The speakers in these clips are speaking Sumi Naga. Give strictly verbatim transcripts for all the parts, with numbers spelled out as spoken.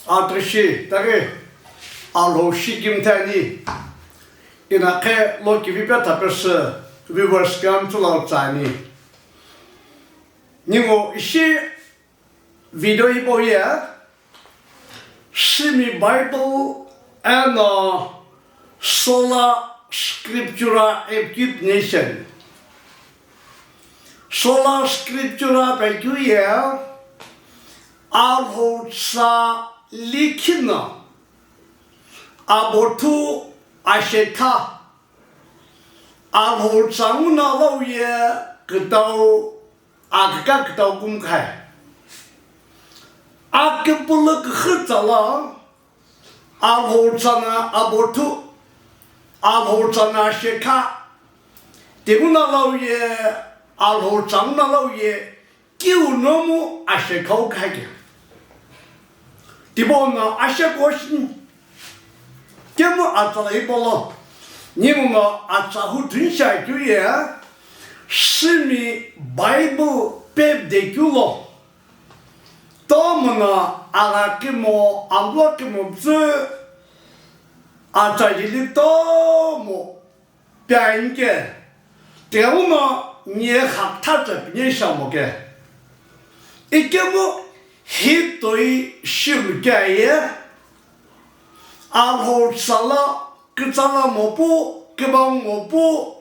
Atüshi taghi Alhou shi kimthani. Ina khe lo kivi pe thapesü viewers kam chulau tsani. Ningu ishi video hipau ye Simi Bible and uh, Sola Scriptura Equipe Nation. Sola Scriptura pe keu ye Alhou tsa likhi no abothu ashekha Alhou tsa ngu no lau ye kütau aküka kütau kumkhai. Aküpülü küxü tsa la Alhou tsa no abothu, Alhou tsa no ashekha, ti ngu no lau ye, Alhou tsa ngu no lau ye, kiu nomu ashekha wu khake. Tipau no ashekha wu shi kemu atsa la hipau lo, ningu no atsa hu tünsha keu ye, Simi Bible pep de keu lo. Tomo no agha kimo, amlo kimo püzü atsa jeli tomo pianike, teu no nie khakthata pine shamo ke. Ikemu hitoi shilu kea ye, Alhou tsa la kütsa la mopu, kübang mopu,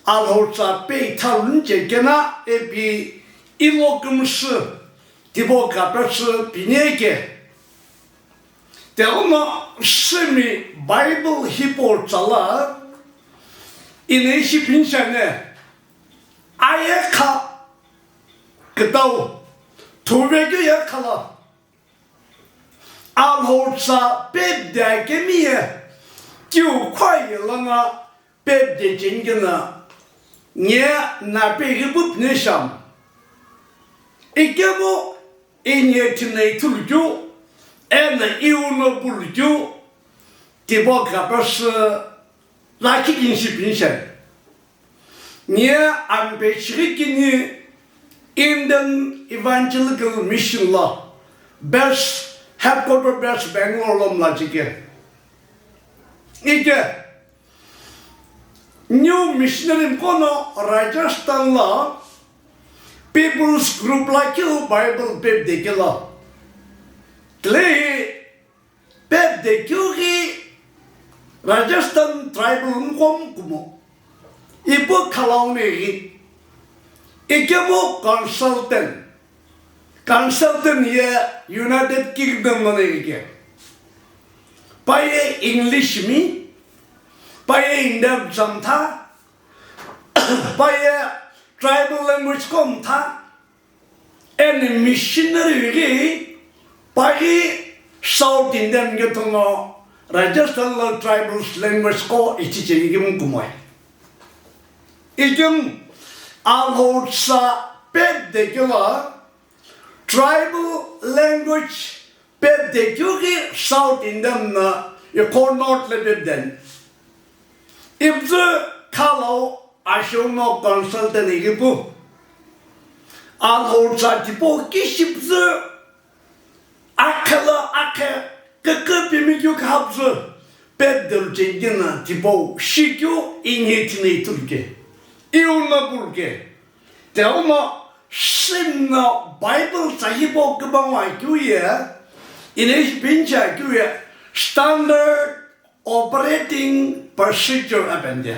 Alhou tsa pe ithalu nche kena epi ilo kümsü, tipau kapesü pine ke. Teu no Simi Bible hipau tsa la, ina ishi pinshane, aye kha kütau, thuve keu ye kha la. Alhou tsa pep de kemi ye, kiu khua ye lono pep de cheni keno, nye na pe ghi pu pine sham. Ikemu inye thina ithulu keu, eno iu no pulu keu, tipau kapesü lakhi kinshi pinshai. Nye ampe chighi kini Indian Evangelical Mission lo base, headquarter base Bangalore lo mla chike. Ike new missionary mkono Rajasthan lo people's group lakhi wu Bible pep de kelo. Tile hi pep de keu ghi Rajasthan tribal mkom kumo. Ipu khalau ne ghi. Ikemu consultant. Consultant ye United Kingdom lo ne ghi ke. Paye English mi. Paye Indian zamtha. Paye tribal language ko mtha. Eno missionary ghi paghi South Indian ghi thono Rajasthan lo tribal language ko ichiche ikemu kumoi. Ikemu Alhou tsa pep de kelo tribal language pep de keu ghi South Indian no ikho North le pep den. Ipüzü khalau asho no consultant ighi pu. Alhou tsa tipau kishi püzü akhe lo akhe kükü pimi keu khapüzü pep de lu cheni keno tipau shi keu inye thina ithulu ke. Iu no pulu ke. Teu no Simi no Bible tsa hipau kübangwa keu ye, ina ishi pincha keu ye, standard operating procedure apende.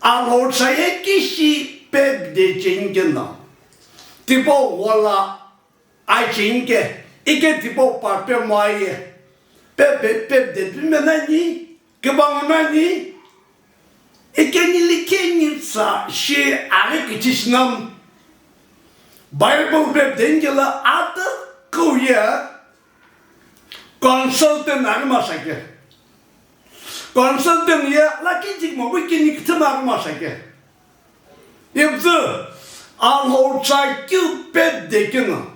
Alhou tsa ye kishi pep de cheni keno. Tipau wala Ai chinke, ike tipau pa pe moaye, pe, pe, pe de pime nani, kibang nani, ike nili keni tsa shi ari kichi shinam. Bible pe dengela ata kuye consultant ari masake. Consultant ye laki jik mo wiki ni kitama ari masake. Ipzü Alhou tsa keu pep de keno,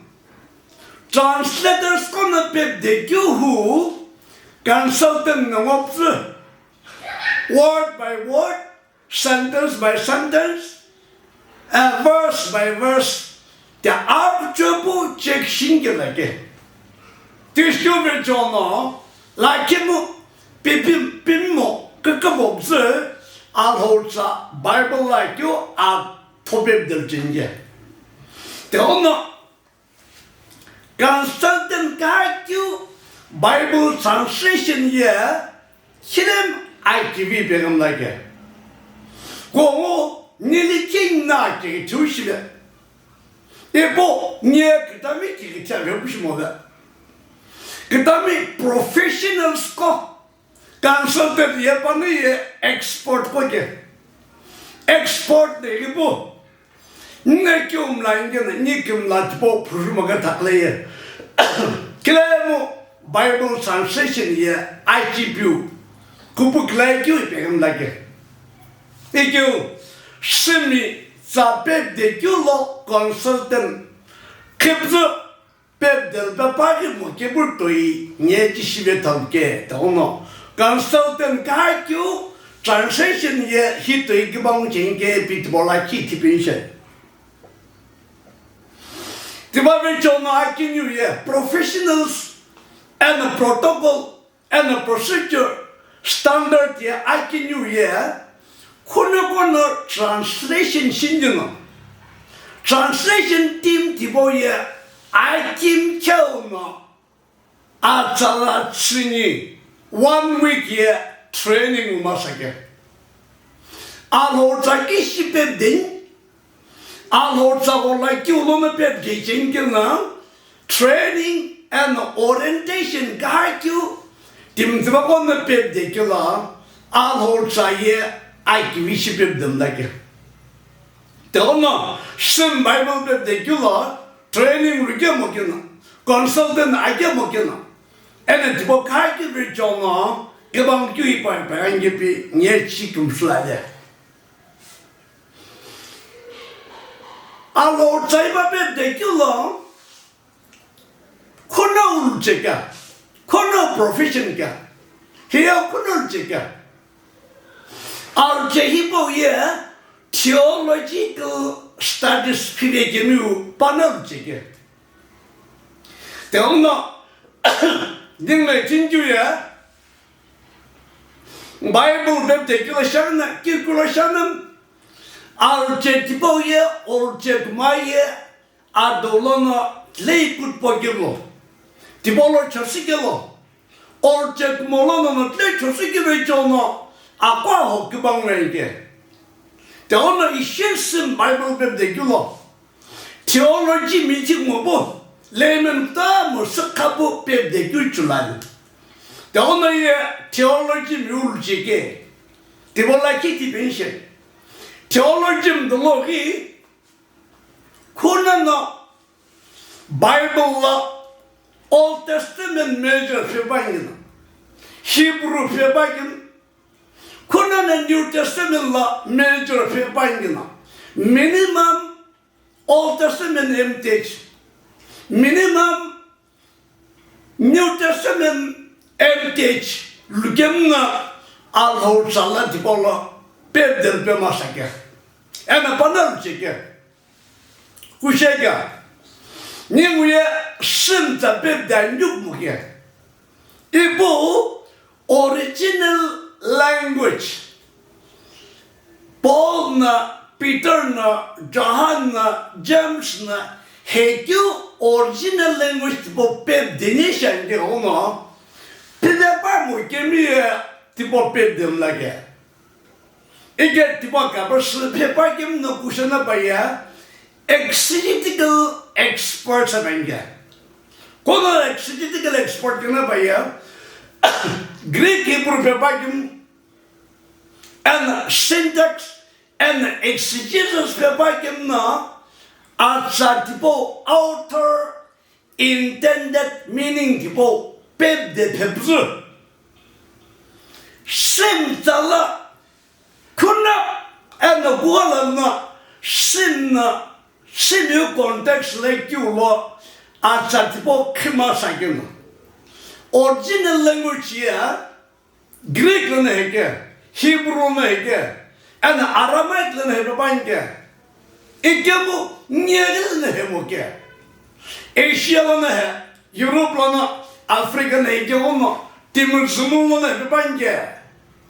translators qo no pep de keu hu, consultant no ngo pzü, word by word, sentence by sentence, uh, verse by verse, the archebu check shinge lake. Tishkeu vecheono, lakhimu, pipim, pimmo, kükümo püzü, Alhou tsa Bible lakhiu a thopep delchinge. Teono, consultant kakeu Bible translation ye, hilem akivi pegam lage. Kongo nili king na ke thiu shive. Ipo nye kitami ki kitia ve pushimo ve. Kitami professionals ko consultant ye pani ye expert ko ke. Expert ne ipo. Nne kiumla ingena, nni kiumla tipo phuruma ka thakle ye. Kilemu Bible translation ye I G P U. Kupu kilai kiu ipe emla ke. Ikeu, simi tsa pep de kiu lo consultant. Khipzu pep del pe pari mo kepu toi nye chishive thamke, tauno. Consultant ka kiu translation ye hi toi kibang chengke pitbola ki tipin she. Tiba vecheono akiniu ye professionals and protocol and procedure standard ye akiniu ye khunokono translation shindino. Translation team tipau ye akim keu no atsala tsüni one week ye training umasake. Alhou tsa kishi pep deni, Alhou tsa kola kiu lono pep de chengkena training and orientation ka kiu timtiba kono pep de kila Alhou tsa ye akivi shi pep dem dake. Teono, simi Bible pep de kila training rike mo kina, consultant ake mo kina. Ene tipo ka ki vecheono, kebang kiu ipa ipa angepi nye chi kumsula le. Alhou tsa iba pep de kiu lo, khuno ulche ka, khuno profession ka, hiya khuno ulche ka. Alche hipau ye theological studies phive kemiu pano ulche ke. Teono, ningle chinju ye, Bible pep de kilo shana, kikulo shana, alche tipau ye, olche kuma ye, adolono tlei kutpo kilo. Tipolo chosi kilo. Olche kumolono no tlei chosi kilo ichono, akwa ho kibang renge. Teono ishe simi Bible pep de kilo. Theology meeting mo bo, layman ta mo sakabu pep de kyu chulani. Teono ye theology mi ulche ke. Tibola ki ti pension. Theology mdolo ki khuna no Bible la Old Testament major phe bagina. Hebrew phe bagina. Khuna no New Testament la major phe bagina. Minimum Old Testament M T H, minimum New Testament M T H, lukemna Alhou tsa la tipolo pep del pe masake. Ena panel cheke. Kusheka. Ni muye sim tsa pep da nyuk muke. Ipo original language. Paul na, Peter na, Johan na, James na, hekeu original language tipo pep deni shange ono, pide pa mo kemi ye tipo pep dem lage. Ike tipo kapashi phe pa kemi no kushana pa ya, exegetical expert sa benge. Kono exegetical expert kena pa ya, Greek Hebrew phe pa kemi, and syntax and exegesis phe pa kemi no, atsa tipo author intended meaning tipo pep de phe püzü. Sim tsa la khuna eno kuala na sim na, sim yu context le kiu lo atsa tipo khima sakino. Original language ya Greek lono heke, Hebrew lono heke, and Aramaic lono hepe panke. Ikemu nyeri lono hemo ke. Asia lono he, Europe lono, Africa no ikeghono, timi zümu lono hepepa nike.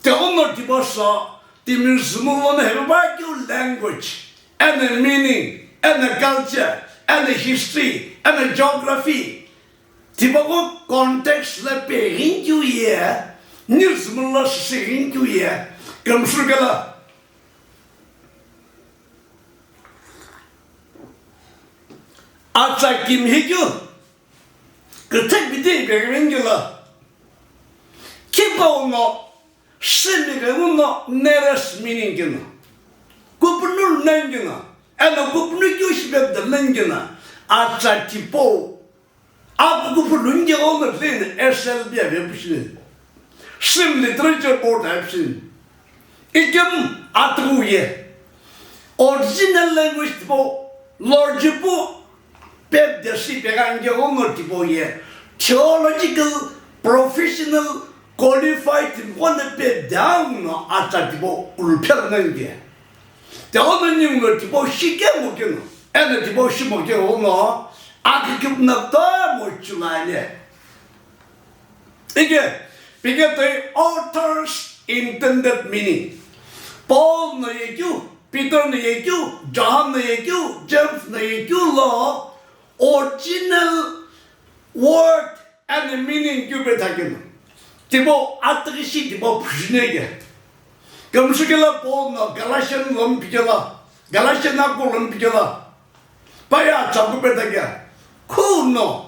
Tighono tipau sho, timi zümu lono hepepa keu language, eno meaning, eno culture, eno history, eno geography. Tipaqo context lo pe ghinikeu ye, ni zümu lo shishi ghinikeu ye, kümsü kelo. Atsa kimhikeu, küthek bidi pe ghinikeu lo. Kipau no, Sümi ghenguno nearest meaning keno, kupunu nani keno, eno kupunu keu shipe de nani keno, atsa tipau, aku kupunu nike ono leni S L B ave pushini. Sümi Literature Board ave pushini. Ikemu atughu ye. Original language tipau, logical pu, pep de shi pegha nike ono tipau ye, theological, professional, qualified tipau no pep de aghuno atsa tipau uluphe lo nike. Tighono ninguno tipau shikemu keno, eno tipau shimo keno, akikipna tomo chulani. Ike, pike toi author's intended meaning. Paul no ye keu, Peter no ye keu, John no ye keu, James no ye keu lo original word and meaning keu pe thakeno. Tipau atughu shi tipau phushini ke. Kümsü kelo Paul no Galatian lo mpi kelo, Galatian akulu lo mpi kelo. Paye atsa kupe takea, khuno,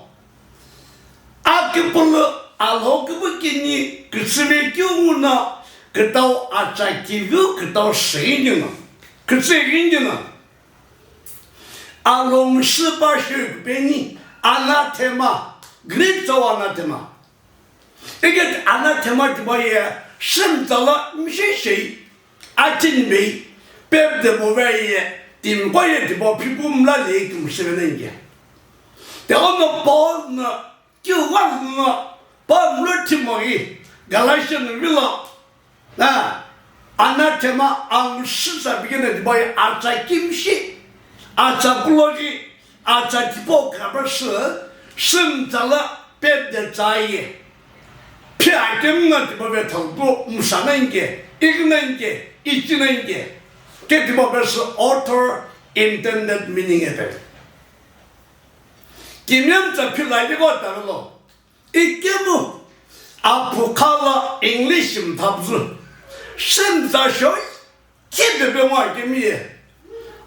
akipulu Alhou kipu kini kütsüve keu nguno, kütau atsa kiviu kütau shighi nino, kütsü ghi nino. Alhou msü pa shikupeni, anathema, Greek tau anathema. Ike anathema tipau ye, shimtsa lo mshi shei, achin bei, pep de bove ye, timiqo ye tipau phipu mla le kümsü ve nike. Tighono Paul no, keu ghenguno, Paul mlo Timothy, Galatian vilo, na, anathema angusü tsa pigena tipau ye atsa kimshi, atsa kuloki, atsa tipau kapasü, shimtsa lo pep de tsa ye. Phi akemu na tipau ve thalku msa nani ke, ighi nani ke, ichi nani ke. Ke tipau pesü author intended meaning epeu. Kimiye mtsa phila iko tavelo. Ikemu, aphu kha lo English mthapzü. Shimtsa shoi, kipepe ngo akemi ye.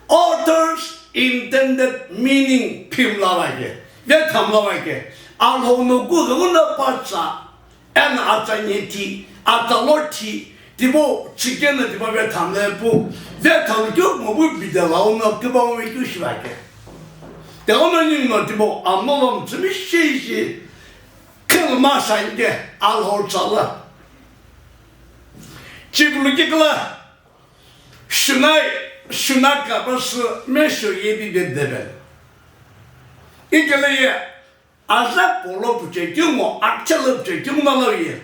Author's intended meaning phimla vake, vethamla vake. Alhou no kughenguno pa tsa, eno atsa nyethi, atsa lothi, tipau chikeno tipau vethamla pu, vethamla keu mobu bide launo kipau ve keu shivake. Tighono ninguno tipau amolom tsümi shishi, khilma sanike Alhou tsa lo. Chikulu kikala, shuna, shuna kapasü mesho ye bi be debe. Ikele ye, aza polo puche keu ngo, akchelo puche keu ngo lo ye.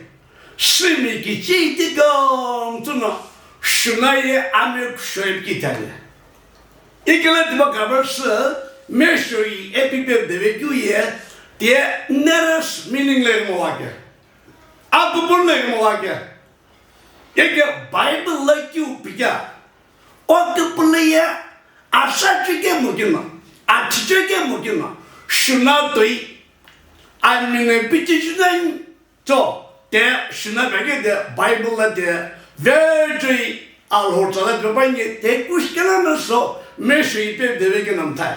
Sümi kichi iti gam tsuno, shuna ye ame kusho ye kitale. Ikele tipau kapasü mesho ye epi be debe keu ye, the nearest meaning le mo wake. Akupulu le mo wake. Ike Bible lo keu pika, o kipulu ye, asachekemu kino, athichekemu kino, shuna toi, amine pichichunani, cho, te shuna peke de Bible lo de, vechoi Alhou tsa lo de panye, te kushkela na so, mesho ipe deve kino mthai.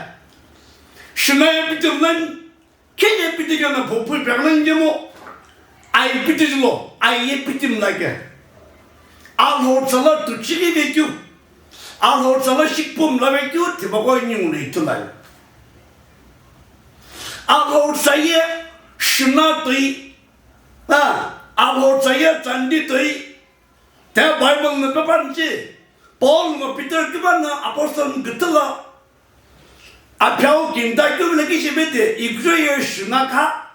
Shuna ye pichunani, Khe ye piti keno phuphu peghenani kemu, ai piti lo, ai ye piti mlake. Alhou tsa lo tuchighi vekeu, Alhou tsa lo shikipau mla vekeu, tipaqo ninguno ithulu ani. Alhou tsa ye shuna toi, a, Alhou tsa ye tsandi toi, te Bible no pepa nche, Paul ngo Peter kiba no apostle mkitilo, Aphiau kinta keu vile kishi vete, iküjo ye shuna kha,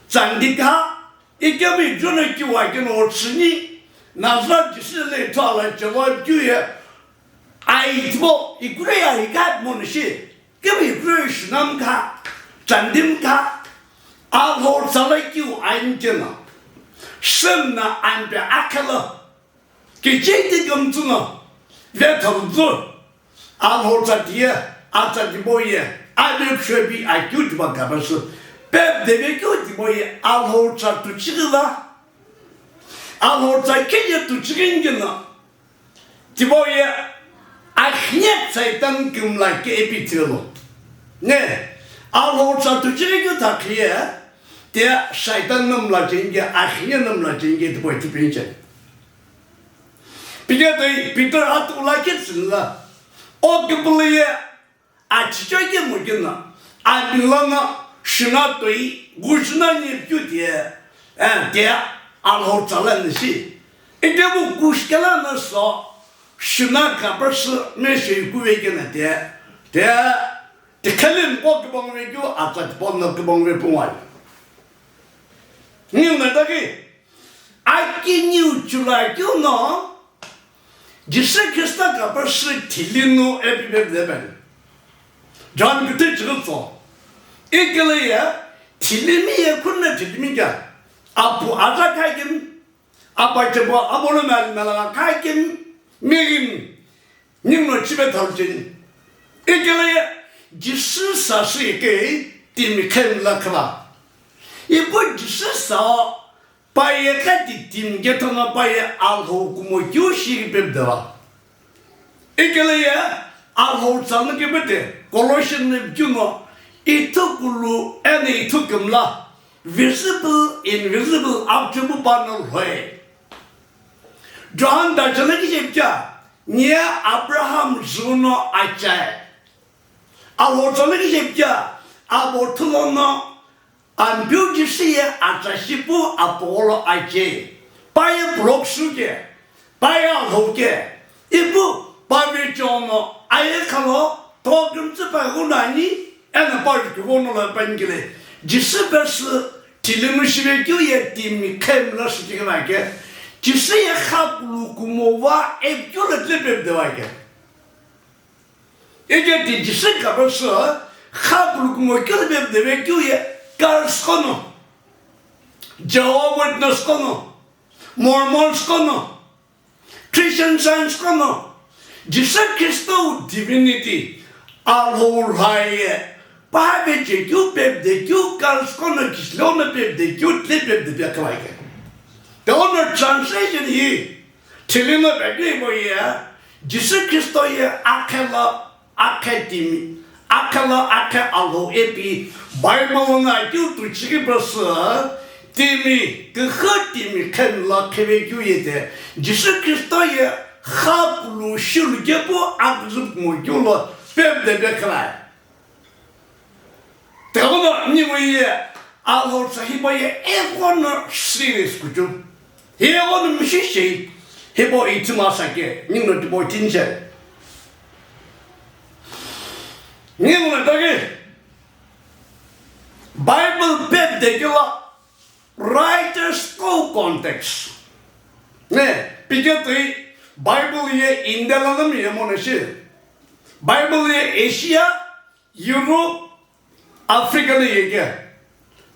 tsandi kha, ikemu iküjo no kiwa keno otsüni, Nazareth Jisü le ithulu ala chelo keu ye, ai tipau, iküjo ye ai kha mono shi, ikemu iküjo ye shuna mkha, tsandi mkha, Alhou tsa lakeu aini keno, Shem no Ampeu akhelo kicheti kümtsü no vethodzü, Alhou tsa tiye, atsa tipau ye, ave kushopi akeu tipau kapesü, pepde vekeu tipau ye, Alhou tsa tuchighi va, Alhou tsa kije tuchighi keno, tipau ye, akhinie Saitan kümla ke epi thilo. Ne, Alhou tsa tuchighi keu thakhiye, tiye Saitan no mla cheni ke, akhinie no mla cheni ke tipau tipinche. Pike toi Peter atu la kitsüla, o kipulu ye achicho kemu keno, amilo no shina toi ghuchuna ni pyu tiye, eh, tiye Alhou tsa lani shi. Itebu kushkela no so, shina kapesü meshe kuve keno tiye, tiye, tikhelen ko kibongve keu, atsa tipau no kibongve pungwa. Ningu no taki, akiniu chula keu no, Jisü Khrista kapesü thili no epi pepde pen. John kiti chighi tso. Ikele ye, thilimi ye khunna thilimi kea. Apu aja khakim, apa chepo abolo mel mela khakim, migim, ningu no chibe thaucheni. Ikele ye, Jisü sasü ke timi khen la khala. Ipu Jisü sa, paye kati timi kethono paye Alhou kumo keu shi pepde va. Ikele ye Alhou tsa no kepete, Colossian no keu no, ithukulu eno ithukimla, visible, invisible, apchubu pano lhoi. John dachana kije pcha, niye Abraham züno achae. Alhou tsa no kije pcha, abo thulo no, Ampeu Jisü ye atsa shipu apolo ache. Paye block shuke, paye Alhou ke. Ipu pave chono aye khalo, tokümtsü pa gunani, eno pa kivono la pangile. Jisü pesü thili no shive keu ye timi khem la shikila ke. Jisü ye khapulu kumo va ekeu le tlepepde va ke. Ike ti Jisü kapesü, khapulu kumo keu pepde ve keu ye, Cults qo no, Jehovah Witness qo no, Mormons qo no, Christian Science qo no, Jisü Khrista divinity, Alhou lha ye, pave che keu pepde keu, Cults qo no kishilo no pepde keu, tle pepde pe khala ke. The honor translation hi, Thili no pekeu hipau ye, Jisü Khrista ye akhelo akhe timi, akhelo akhe Alhou ipi, Bible no akeu tuchighi pesü, timi, küxü timi khen la kheve keu ye te, Jisü Khrista ye khapulu shilu kepu aküzü kumo keu lo pepde pe khalai. Teghono ningu ye Alhou tsa hipau ye eghono serious kuchou. Hi eghono mishi shei. Hipau ithima sa ke, ningu no tipau tinche. Ningu no taki, Bible pepde keu lo, writers qo context. Ne, pike toi Bible ye India lo no mi ye mono shi. Bible ye Asia, Europe, Africa lo ye ke,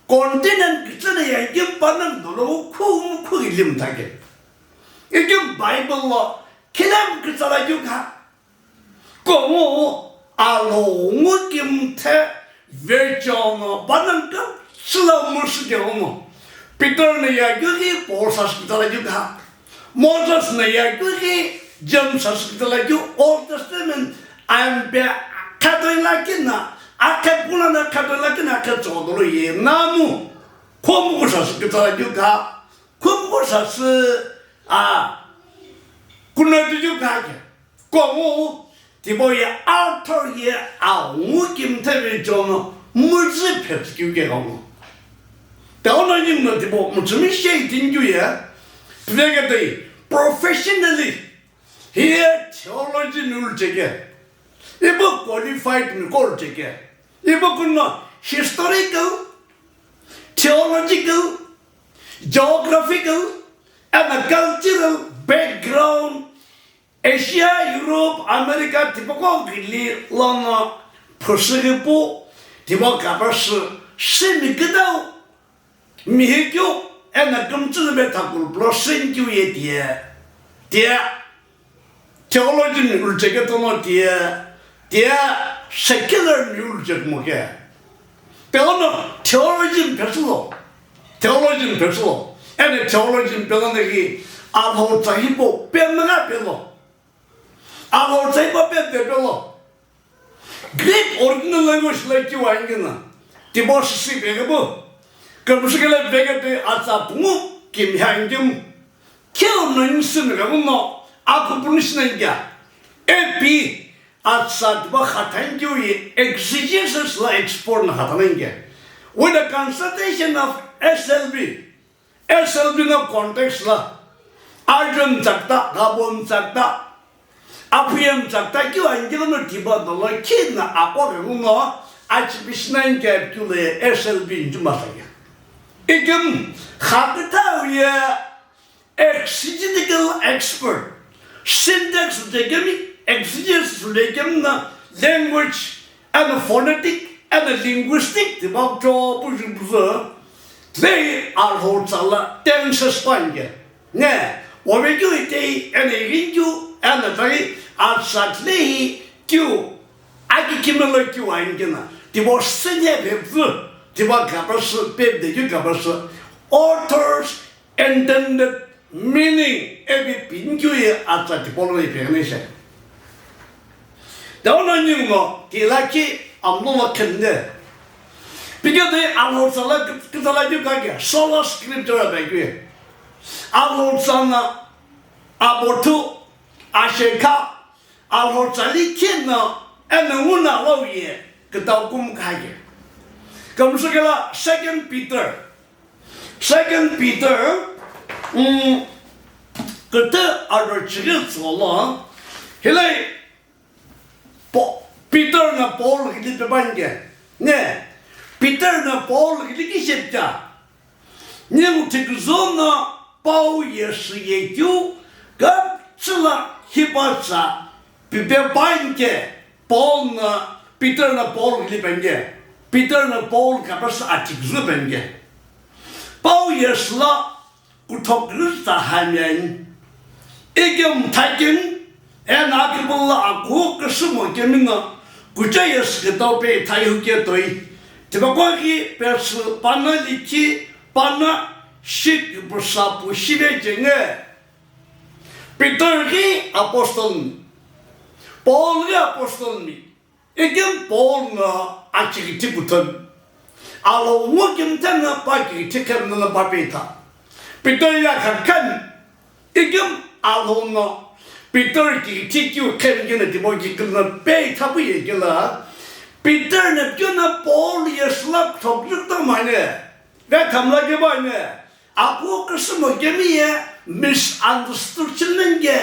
continent kitsü lo ye ke, panang dolo khu mu khu ilim ta ke. Ike Bible lo khilam kitsü la keu kha. Kumo Alhou ngu kimthe vechono panang kitsü lo mu shi ke uno. Peter no ye keu ki Paul sa shi kitsü la keu kha. Moses no ye keu ki James sa shi kitsü la keu Old Testament ampe khatoi lakina, akhe pula na khatoi lakina, akhe tsodo lo ye namu. Khomu ko sa shi kitsü la keu kha. Khomu ko sa shi, a, kuna keu kha ke. Kumo tipau ye author ye awu kimthe vechono muzü phetsü keu ke kumo. Teghono ningu no tipau muchumi shei tingkeu ye, pveketoi professionally, hiye theology nulu cheke, ipu qualified mi kolu cheke, ipu kuno historical, theological, geographical, and cultural background, Asia, Europe, America, tipaqo ghili lono phusüghi pu, tipaqo kapesü, simi küdau, Mihi keu eno kümtsü lüve thakulu plo sün keu ye tiye, tiye theologian ulcheke tono tiye, tiye secular mi ulchekümo ke. Pelono theologian pesülo, theologian pesülo, eno theologian pelono ki Alhou tsa hipau pemgha pelo. Alhou tsa hipau pemgha pelo. Greek original language lo keu ani keno, tipau sisi pekepu, kümsü kelo veketoi atsa pungu kimiha ani kemu, keu no nisü migha no akupunu shi nani kea, ipi atsa tipau khathani keu ye exegesis lo explore no khatha nani kea, with the consultation of S L B. S L B no context lo, ajeu mtsakta, ghabo mtsakta, aphuye mtsakta keu ani keno tipau dolo kino aqo ghenguno achipishi nani kea keu lo ye S L B nchuma sa kea. Ikemu kha küthau ye exegetical expert, syntax lo kemi, exegesis lo kemi no language eno phonetic eno linguistic tipau kutomo puju püzü, tei Alhou tsa lo tenses püani ke. Ne, ove keu itei eno ighinikeu eno tei atsa tile hi keu aki kimelo keu ani keno, tipau sünye pepüzü, tipau kapasü, pepde keu kapasü, author's intended meaning ipi pünikeu ye atsa tipau lo ipeghi nani shi. Tao no ninguno ki lakhi amlo lo khende. Piketoi Alhou tsa lo kü-, kütala keu kake, sola scriptura pi keu ye. Alhou tsa no abothu, ashekha, Alhou tsa likhi no eno nguno lau ye kütau kumkha ye. Kümsü kelo Second Peter. Second Peter, mm, kütü aro chighi tsülo, hile Po-, Peter no Paul ghili pe püani ke. Ne, Peter no Paul ghili kishi pea. Ningu thiküzü no pau ye sü ye keu kümtsü lo hipau tsa pipe püani ke, Paul no, Peter no Paul ghili püani ke. Peter no Paul kapasü athiküzü püani ke. Pau ye sü lo kuthoküzü tsa hami ani. Ikemu thakeni, eno akipulu lo akughuku küsümo kemi no kuchou ye sü kütau peithai huketoi. Tipaqo ghi pesü pano likhi, pano shi kipusa pu shive cheni. Peter ghi apostle mi, Paul ghi apostle mi. Ikemu Paul no akikithi kuthon, Alhou ngo kümthe no pa kikithi khemno no pa peitha. Peter ye khan khan, ikemu Alhou no Peter kikithi keu khemkeu no tipau kikithi no peitha pu ye keu lo, Peter no keu no Paul ye sü lo kuthoküzü kutomo ani, vethamla keu püani. Akughuku küsümo kemi ye misunderstood shi nani ke,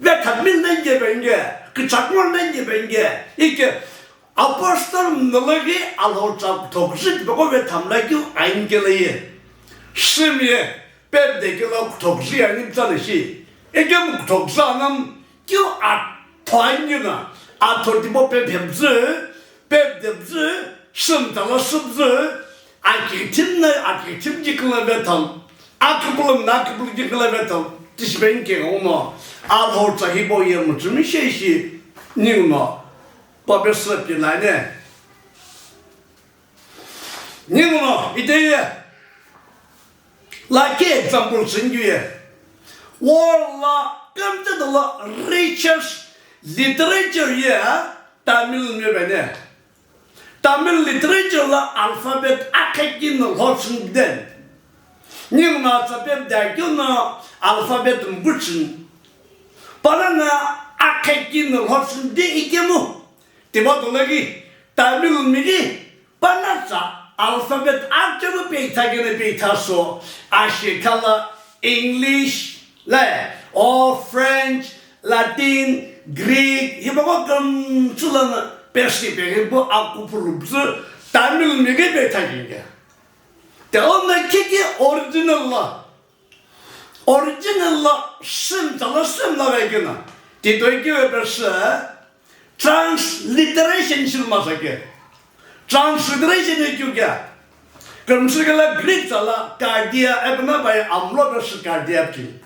vethamla nani ke püani ke, küchakma nani ke püani ke, ike apostle mlo ghi Alhou tsa kuthoküzü tipaqo vethamla keu ani kelo ye. Simi ye pepde kelo kuthoküzü ani pütsa lo shi. Ikemu kuthoküzü anamu keu atho ani no, atho tipau pepüzü, pepüzü, sümtsa lo süpüzü, akikithi no akikithi keu lo vetham, akipulu no akipulu keu lo vetham, tishi püani ke ghenguno, Alhou tsa hipau ye mütsümishei shi ninguno pa pesü pila ani. Ninguno iteye lakhi example sünighi ye, world lo kümtsü dolo richest literature ye Tamil mi püani. Tamil literature lo alphabet akhe kini lhotsüni de. Ninguno atsa pepde keu no alphabet mkuchüni. Pano no akhe kini lhotsüni de ikemu. Tipau dolo ghi Tamil mi ghi pano tsa alphabet akhe no peitha keno peitha so, ashekha lo English le, o French, Latin, Greek, hipaqo kümtsü lono pesü pe pu akupulu püzü Tamil mi ghi peitha keno ke. Teo no kiki original lo, original lo sümtsa lo sümla ve keno, titoi keu pesü transliteration shi lo masa ke. Transliteration ye keu ke? Kümsü kela Greek tsala cardia epina bai amlo besi cardia pin.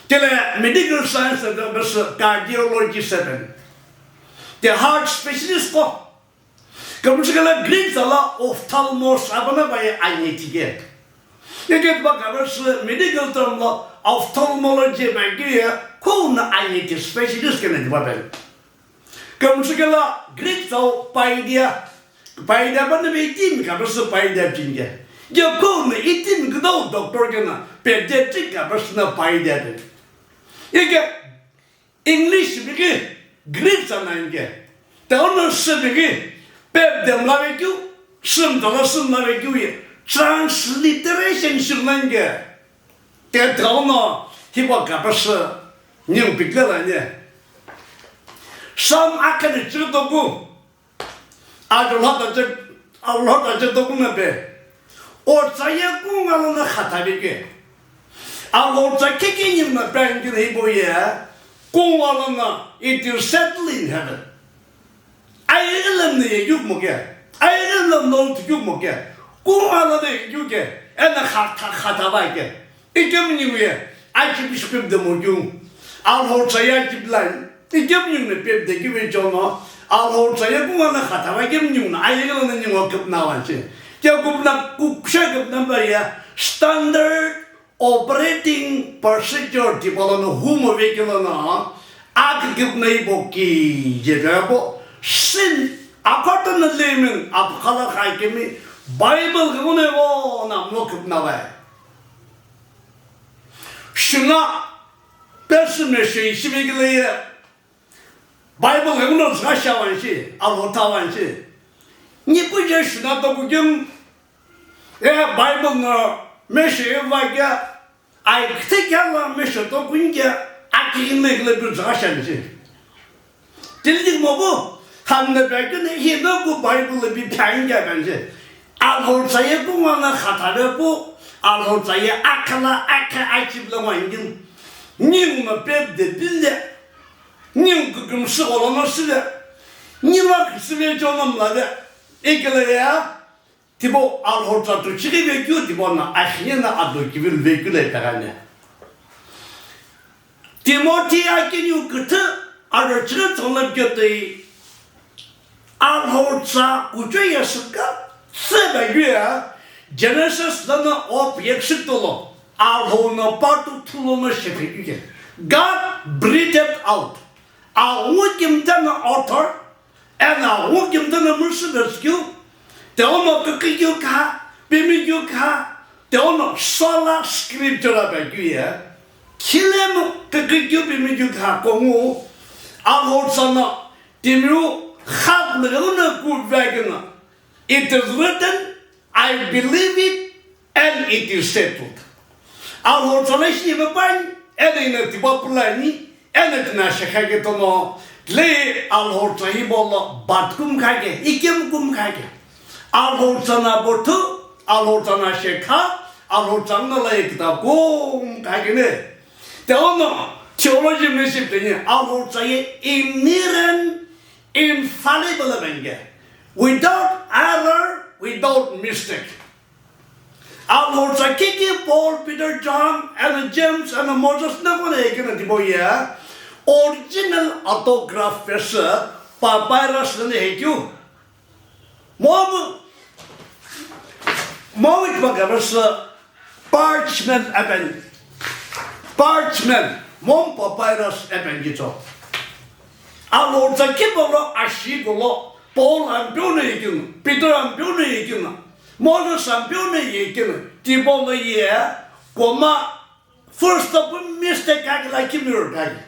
Kele medical science de besi cardiologist epin. The heart specialist ko. Kümsü kela Greek tsala ophthalmos epina bai anyeti ke. Ike ba kabesi medical term lo ophthalmology bai ke ya ko na anyeti specialist kene diba bai. Kümsü kela Greek tsau paidia. Paidia ba na be itimi kabesi paidia chinge. Ya ko na itimi kidau doctor kena pediatric kabesi na paidia de. Ike English bigi Greek tsana inge. Te ono se bigi pep dem la vekyu, sim dala sim la vekyu ye. Transliteration shim na inge. Te ono hiba kabesi nyung pikle la ne. Sam akane chirdogu. Alhou tsa je, alhou tsa je dokuna pe. Otsa ye kunga lono khatha veke. Alhou tsa keke nyimna pe angina hibo ye. Kunga lono it is settled in heaven. Aye ilam ne ye yuk mo ke. Aye ilam no tu yuk mo ke. Kunga lono ye yuk ke. Ena khatha, khatha va ke. Ikemu ningu ye, achipishi pep de mo kyu. Alhou tsa ye achipilan. Ikemu ningu ne pep de kive chono. Alhou tsa ye kunga na khatha va ikemu ningu na. Aye lo na ningu kepna vanche. Ke kupna ku kusha kepna ba ye. Standard operating procedure tipolono humo vekilo na. Ak kepna ibo ki je gabo. Sin according to layman apkhala khai kemi Bible kemune vo na mo kepna vai. Shuna pesü meshe ishi vekile ye. Bible ghenguno zügha shi avanshi, alhou tha avanshi. Nipu je shuna toku kemu. E Bible no meshe ye va kya. Ai kite kya la meshe toku nge. Aki ne kile bu zügha shi avanshi. Tildik mobu, hamna pekene hino ku Bible bi phaingya bence. Alhou tsa ye kunga na khatha ve pu, alhou tsa ye akhala akha achibla wangin. Ning ma pep de bille. Ning ku kümsü olono sile. Nima kisive chono mlade. Ikele ya. Tibo alhou tsa tu chighi vekeu tibo na akhine na ado kivil vekeu le pegane. Timothy akiniu küthü aro chighi tsonglap ketoi alhou tsa kucho yasüka tseba yuya Genesis lana op yekshitolo alhou na patu thulo na shepe yuke. God breathed out. Awu kimta na author Eno aghungu kümta na müsü pezükeu, tiqono kükükeu kha, pimikeu kha, tiqono sola scriptura pekeu ye. Khilemu kükükeu pimikeu kha kongu, alhou tsana timiu khakulu yeguna ku vekina. It is written, I believe it, and it is settled. Alhou tsala shi imepan, eno ina tipa pulani, eno tina shekha ke tono, le alhou tsa hi bolo bat kum kha ke, ikem kum kha ke. Alhou tsana bothu, alhou tsana shekha, alhou tsana la ikta kum kha ke ne. Te ono theology miship teni, alhou tsa ye inerrant, infallible benge. Without error, without mistake. Alhou tsa kiki Paul, Peter, John, and James, and Moses na kone hekina tibo ye. Original autograph pesa papyrus na hekyu. Momu, momu tiba gabasa parchment apen. Parchment, mom papyrus apen gito. Alhou tsa kibolo ashi golo, Paul ampeu na yekina, Peter ampeu na yekina, Moses ampeu na yekina, tibo na ye, koma, first of all, mistake kaki la kimiro kaki.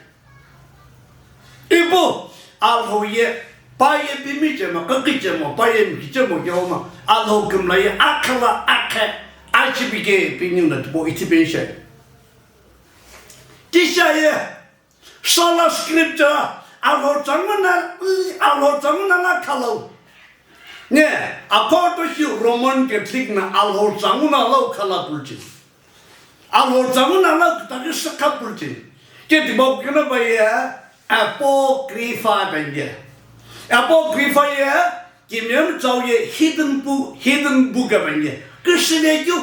Ibu, alhou ye, pa ye pimi chemo, kaki chemo, pa ye miki chemo ke oma, alhou kimla ye, akhala, akhe, achibi ke, pini na tibo, iti penshe. Tisha ye, Sola scriptura, alhou tsanguna, alhou tsanguna la khalau. Ne, according to Roman Catholic na alhou tsanguna lau khala pulchin. Alhou tsanguna lau kitaki sakha pulchin. Ke tiba kena ba ye, Apocrypha benge. Apocrypha ye, Kimiyami tsau ye hidden book, hidden book abenge. küsüvekeu,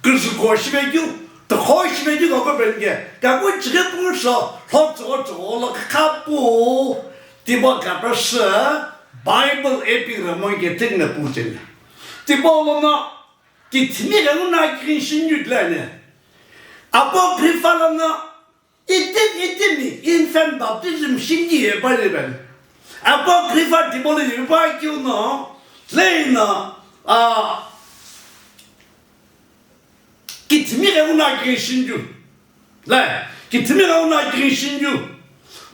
küzüko shivekeu, tükho shivekeu kaku peni ke, kaku chighi pungusho, lho tsügho tsügho lo kha pu, tipau kapesu, Bible epi ramo ke tingna pu cheni. Tipau lono, kithimi ghenguno akighi shinyu tilani. Apocrypha lono, Itim, itimi infant baptism shingi ye pale ben. Apocrypha tipology pa keu no, lei no, a, kithimi ghenguno akighi shinyu. Lai, kithimi ghenguno akighi shinyu.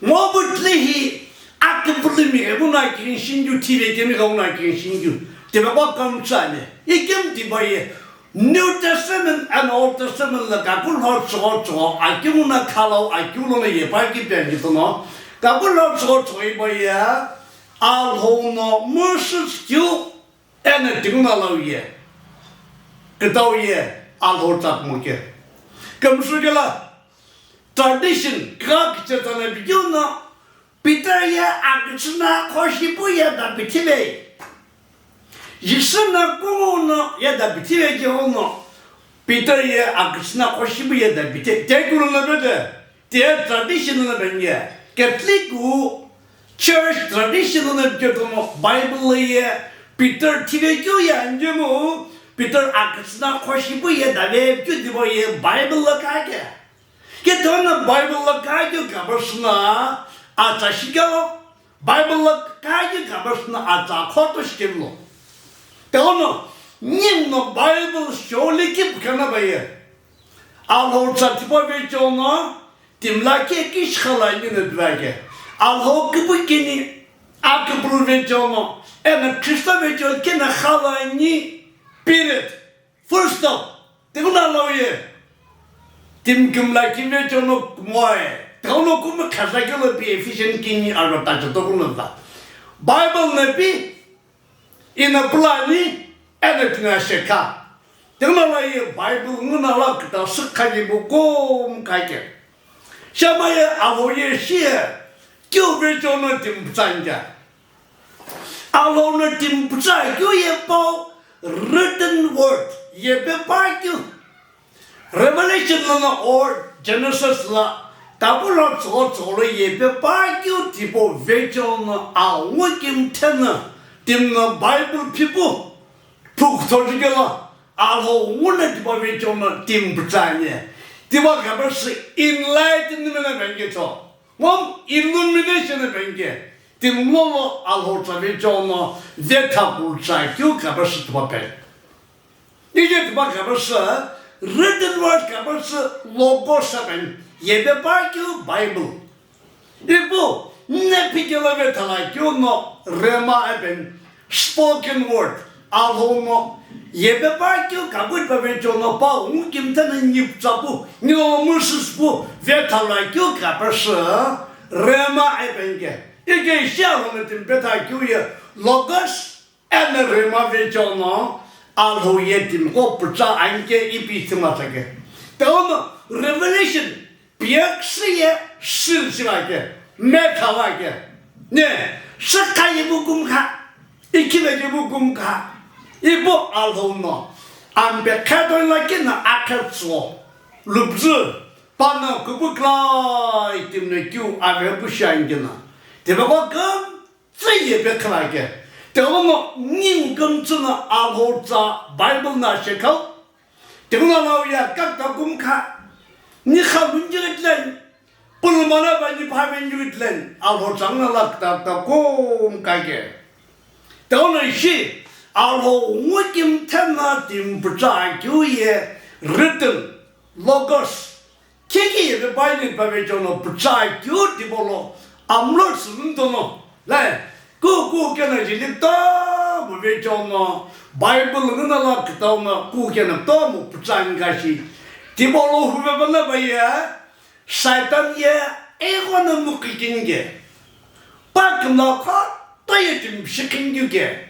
Ngo bu tlehi, akipulimi ghenguno akighi shinyu, thive kemi ghenguno akighi shinyu. Tipa pa kamtsane. Ikim tipa ye. New Testament and Old Testament lo kaku lho tsügho tsügho akeu no khalau akeu lono yepa kipi ani tono, kaku lho tsügho tsügho ipa ye, Alhou no Moses keu eno tinguna lau ye, kütau ye, Alhou tsa kumo ke. Kümsü kela, tradition, kha kiche tsana bikeu no, Peter ye akütsü no kho shipu ye da bithive. Jisü no kungu no ye da bithive keu no. Peter ye akütsü no kho shipu ye da bithe. Te kulu no bete. Te tradition no ben ye. Catholic wu church tradition no bete no Bible ye Peter thive keu ye anjemo. Peter akütsü no kho shipu ye da ve keu dibo ye Bible lo kha ke. Ketono Bible lo kha keu kapesu no atsa shikelo, Bible lo kha keu kapesu no atsa khoto shikelo. Ketono ningu no Bible shou likhi pukena baye. Alhou tsa tipau vecheono, timi lakhi kishikhala ani no pi vake. Alhou kipu kini, akipulu vecheono, eno Kristo vecheono kena khala ani, period. Full stop. Tighenguno lau ye. Timi kümla kime chono kumoe. Tighenguno kumo khasa kelo pi Ephesian kini aro tacho tokuno ta. Bible no pi ino pulani eno tina shekha. Tighenguno lau ye Bible nguno la kita sükha ye bu kum kake. Shamaye avo ye shie. Keu vechono timi pütsa anja. Alhou no timi pütsa keu ye pau written word yepe pa keu. Revelation lono or Genesis la kaku lho tsügho tsügho lo yepe pa keu tipau vecheono awu ngo kimithi no timi no Bible phipu phukutho jukelo Alhou nguno tipau vecheono timi pütsa ani. Tipau kapesu enlightenment no ben ke cho. Mom illumination ben ke. Timi lono Alhou tsa vecheono vetha pütsa keu kapesu tipau pen. Nije tipau kapesu written word kapesu logos ben. Yepe pa keu Bible. Ipu, nne phikelo vetha la keu no rhema apen, spoken word, Alhou no, yepe pa keu kaku tipau vecheono pa, ungu kimithi no niptsa pu, nilo Moses pu, vetha la keu kapesu, rhema apen ke. Ike ishi Alhou no timi vetha keu ye, logos, Eno rhema vecheono Alhou ye timiqo pütsa ani ke ipi ithima tsake. Tighenguno revelation piyaküsü ye sülsü va ke, metha va ke. Ne, sükha ye bu kumkha, ikhive ye bu kumkha. Ipu Alhou no, ampe kha tola kena akha tsuo, lupzü, pano küpükla itimi no keu ave pu shi ani kena. Tipaqo küm Tsü yepe khilake. Tighenguno ningu kümtsü no Alhou tsa Bible no shekhau. Tighenguno lau ye kakta kumkha. Ni kha lunjighi tilen. Pulumana ba ni pha venjighi tilen. Alhou tsa nguno la kta kta kumkha ke. Tighenguno ishi Alhou ngu kimithi no timi pütsa keu ye written logos. Khikhi yepe pa ni pa vecheono pütsa keu tipau lo amlo sümtono. Lai, ku ku kena jili kutomo vecheono Bible nguno la kutau no ku kena kutomo pütsa ani kashi. Tipau lo huve bana ba ye, Satan ye, eghono mukikini ke. Pa kümla kho toye timi shi khingi ke.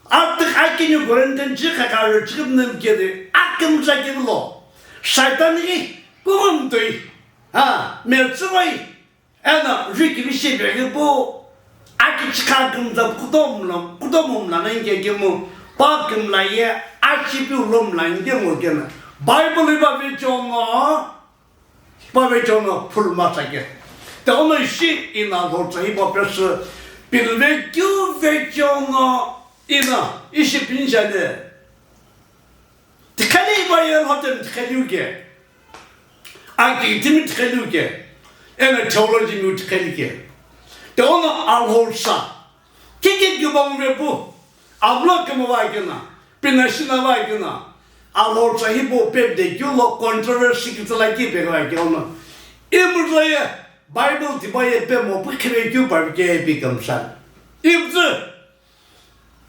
Atik akini Corinthian chi khakha ro chi kümnü mkede akümza kilo. Satan ghi kungum toi. Ha, me tsugoi. Eno, riki bishi begi bu. Aki chikha kümza kutomla, kutomla nge kemu. Pa kümla ye. Chipiu lo mlani ke ngo kena. Bible ipa vechongo, pa vechongo phulma tsake. Te ono ishi ina lo tsa ipa pesü pilve kyu vechongo ina ishi pinjane. Tikheli ipa ye lo tem tikheli uke. Aki timi tikheli uke. Ena theology mi tikheli ke. Te ono alhou sa. Kiki kibong vepu. Avlo kemo va kena. Pinashina va kena. Alhou sa hipo pe de kyu lo controversy ki tsala ki pe va ke ono. Imro ye Bible tipa ye pe mo pu khive kyu pa ke pi kamsa. Imtsu.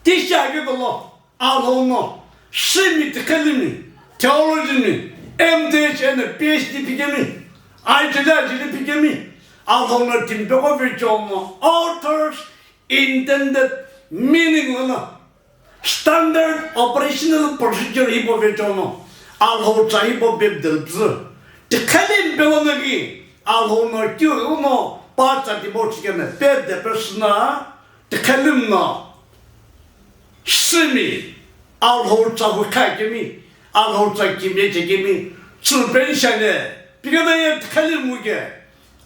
Tisha ke dolo. Alhou no, simi tikhelimi, theology mi, M Th and P H D pikemi, ajili ajili pikemi, alhou no timpeko vechongo, author's intended meaning lono, standard operational procedure hipo vechongo, alhou tsa hipo bebdelpzü, tikhelimi pelono ki, alhou no kyu uno, pa tsa tipo chikene, pe de persona, tikhelimi no, Simi, alhou tsa hu kha kemi, alhou tsa kimye che kemi, tsu penshane, pikada ye tikheli muke,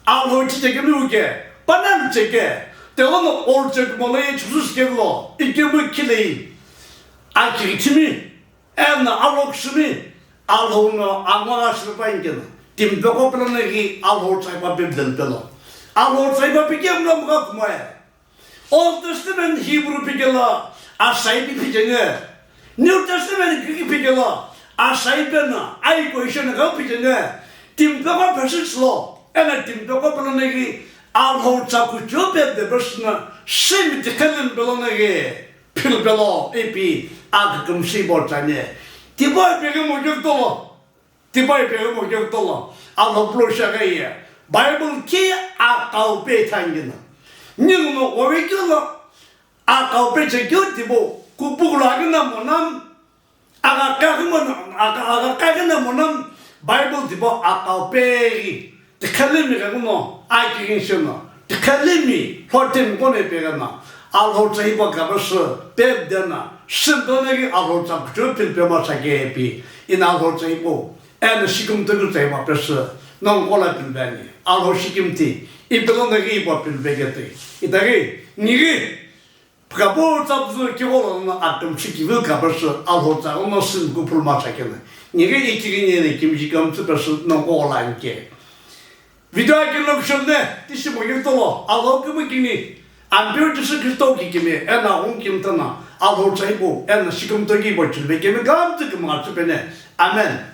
alhou chi che kemi uke, panam che ke, te ono or che mo lo ye chusu ke lo, ikemu khilei, aki thimi, ena alhou simi, alhou no angwa simi pa inkena, timpeko pelo ne ki alhou tsa pa pe den pelo, alhou tsa pa pe ke mlo mga kumae. Old Testament Hebrew pikelo asai pi pichene. New Testament Greek pikelo asai pena, ai question ga pichene. Timpeko passage lo, ena timpeko pelo ne ki alhou tsa kucho pe de persona simi tikhelimi pelo ne ki phil pelo ipi akakam si bo tsane. Tipa ipi ke mo ke tolo. Tipa ipi ke mo ke tolo, alhou pulo shaka ye, Bible ki akau pe thangina. Ninguno ove kilo, akau pe che kyo tibo, kupukulo agina monam, aga kagina, aga, aga kagina monam, Bible tibo akau pe gi, tikhelimi kaguno, aki ginshino, tikhelimi, hotem kone pe gana, alhou tsa hipa kabasü, pe dena, sintone gi alhou tsa kucho pil pe ma sa ke pi, ina alhou tsa hipo, Eno shikimthi kutsa ipa pesü, nongu kola pilbeni, alhou shikimthi, ipilo nagi ipa pilbe kete. Itagi, nigi, pkapu tsapzu kigolo no atum shikivi kapesü, alhou tsa ono sin kupul ma sakena. Nigi ikigini ne kimji kamtsu pesü, nongu kola inke. Video aki lokshon ne, tishi mo yutolo, alhou kimu kini, Ampeu Jisü Kristo ki kimi, ena hung kim tana, alhou tsa ipo, ena shikimthi ki ipa chilbe kemi kamtsu kima tsupene. Amen.